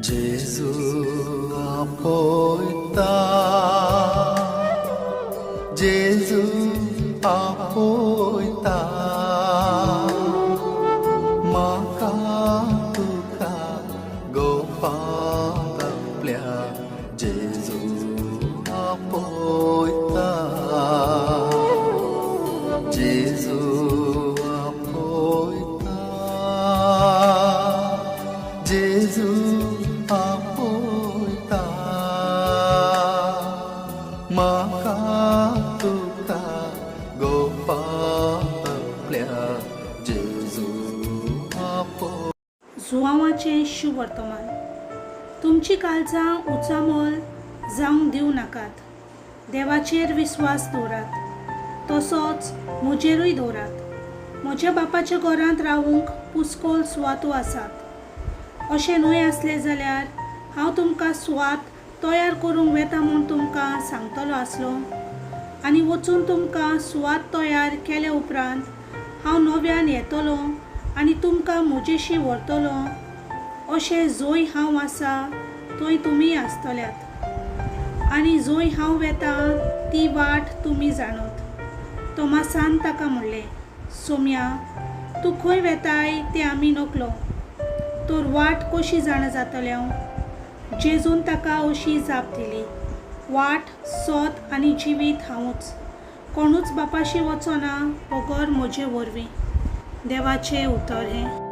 जेजू आपयता, जेजू आपयता, म्हाका तुका गोपांत आपल्या जेजू आपयता, जेजू आपयता, जेजू आपयता, म्हाका तुका गोपांत आपल्या जेजू आपयता. जुवांवाचें शुवर्तमान. तुमची काळजां उचामोल जावंक दिवं नाकात. देवाचेर विस्वास दवरात, तसोच म्हजेरूय दवरात. म्हज्या बापाच्या घरांत रावूंक पुस्कोल सुवातो आसात. अशें न्हय आसलें जाल्यार हांव तुमकां सुवात तयार करूंक वेता म्हूण तुमकां सांगतलो आसलो. आनी वचून तुमकां सुवात तयार केल्या उपरांत हांव नव्यान येतलो आनी तुमकां म्हजेशी व्हरतलो, अशें जंय हांव आसा थंय तुमी आसतल्यात. आनी जंय हांव वेता ती वाट तुमी जाणत. तोमासान ताका म्हणलें, सोम्या, तूं खंय वेताय तें आमी नकलो, तर वाट कशी जाणा जातले? जेजून ताका अशी जाप दिली, वाट, सोत आनी जिवीत हांवूच. कोणूच बापाशी वचना बगर म्हजे वरवीं. देवाचें उतर हें.